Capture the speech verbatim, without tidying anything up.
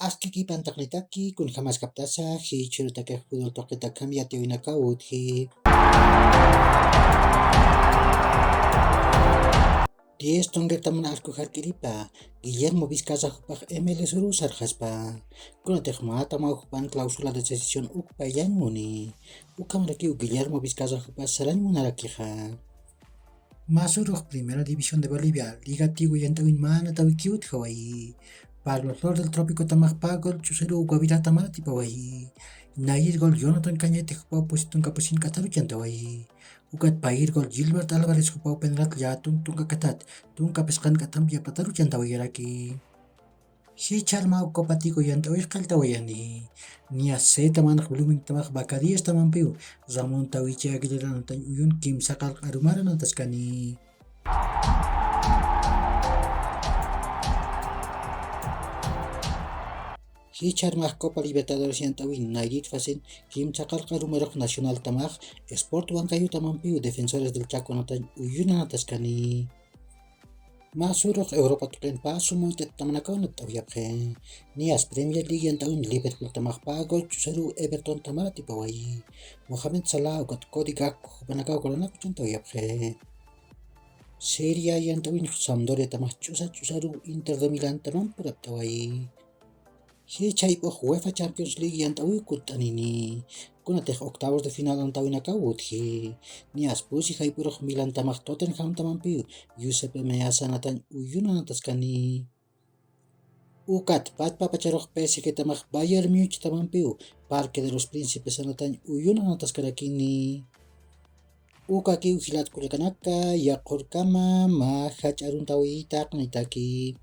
Aski kipantaqnitaki kunjamaskaptasa jichhirutakax fútbol tuqitakham yatiyawinakaw utji. Diez tongertaman arku jark'iripa Guillermo Vizcaza jupax M L S uru sarxaspa. Kunatix mä tamaw jupan cláusula de rescisión ukpayañ muni. Ukhamarakiw Guillermo Vizcaza jupax sarañ munarakixa. Masurux Primera División de Bolivia, Liga Tigo yant'awin mänatawikiw utjawayi. Pablo Flor del Trópico tamax pä gol ch'usaruw Guavirata maratipawayi. Nayir gol Jonathan Cañete jupaw pusi tunka pusin k'ataru chantawayi. Ukat payir gol Gilbert Álvarez jupaw penalti llätun tunka katat tunka phisqan k'atampi yapataru chantawayaraki. Jichhar mä Copa Tigo yant'awix qalltawayani. Niya C tamanx Blooming tamax Vaca Diez tamampiw Ramón Tawichi Aguilera anatañ uyun kimsa qallq arumar anataskani. Jichhar mä Copa Libertadores yant'awin Nayrit fasen kimsa qallq arumarux Nacional tamax Sport Huancayo tamampiw Defensores del Chaco anatañ uyun anataskani. Masurux Europa tuqin pä sumuntit tamanakaw natt'awayapxi. Niyas Premier League yant'awin Liverpool tamax pä gol ch'usaruw Everton tamar atipawayi. Mohamed Salah ukat Cody Gakpo jupanakaw golanak chantawayapxi. Serie A yant'awin Sampdoria tamax ch'usa ch'usaruw Inter de Milán tamam puraptawayi. Jichhayp'ux UEFA Champions League yant'awiw kutt'anini. Kunatix octavos de final antawinakaw utji. Niyas pusi jayp'urux Milan tamax Tottenham tamampiw Giuseppe Meazza anatañ uyun anataskani. Ukat pachpa pacharux P S G tamax Bayern Múnich tamampiw Parque de los Príncipes anatañ uyun anataskarakini. Ukakiw jilat kullakanaka, yaqhurkama mä jach'a aruntawitaqnitaki.